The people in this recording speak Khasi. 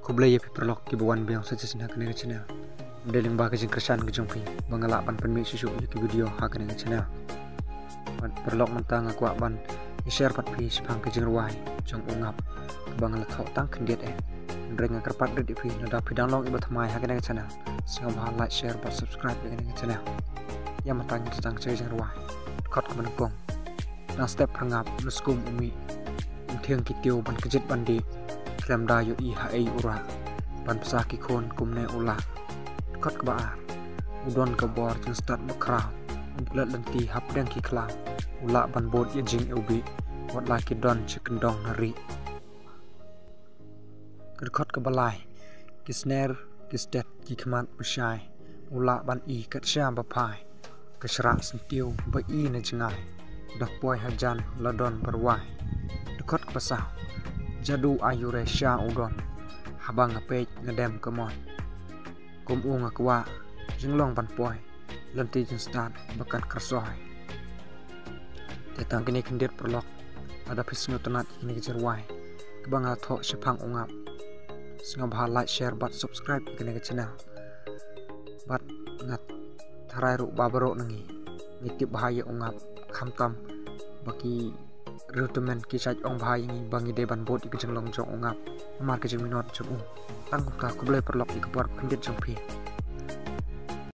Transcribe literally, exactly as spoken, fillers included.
Khublei ïa phi paralok kiba wan biang sa shisien ha kane ka channel. Dei lyngba ka jingkyrshan ka jong phi ba nga lah ban pynmih shuh shuh ïa ki video ha kane ka channel. Bad paralok, mynta nga kwah ban ïa share bad phi shaphang ka jingrwai jong u Ngap ba nga la thoh tang khyndiat eh. Hynrei nga kyrpad rit ïa phi, lada phi dang long iba thymmai ha kane ka channel, sngewbha like, share bad subscribe ïa kane ka channel. Ïa mynta ngin sa sdang ka jingrwai. Dkhot kaba nyngkong. Na step ha Ngap na skum u mih, um thiang ki tiew ban kjit ban dih. Khlem da ïohi ha ei u rah, ban pynsa ki khun kumne u lah. Dkhot kaba ar. U don ka bor jingstad ba khraw, um klet lynti hapdeng ki khlaw. U lah ban bud ïa jingïewbih, wat la ki don shi kyndong na ri. Ka dkhot kaba lai. Ki sner ki stet ki khmat ba shai, u lah ban i kat sha ba phai. Ka shrah syntiew ba i na jngai, da poi hajan la don ba rwai. Dkhot kaba saw. Jadu aiu re sha u don, haba nga peit nga dem ka mon. Kum u nga kwah jinglong ban poi, lynti jingstad ba kan kyrsoi. Te tang kine khyndiat paralok, lada phi sngewtynnat ïa kine ki jingrwai kiba nga la thoh shaphang u Ngap, sngewbha like, share bad subscribe ïa kane ka channel. Bad nga tharai ruh ba baroh na ngi ngi tip bha ïa u Ngap, khamtam ba ki riewtymmen ki shait ong bha ïa ngi ba ngi dei ban bud ïa ka jinglong jong u Ngap namar ka jingminot jong u. Tang kumta, khublei paralok ïa ka bor khyndiat jong phi.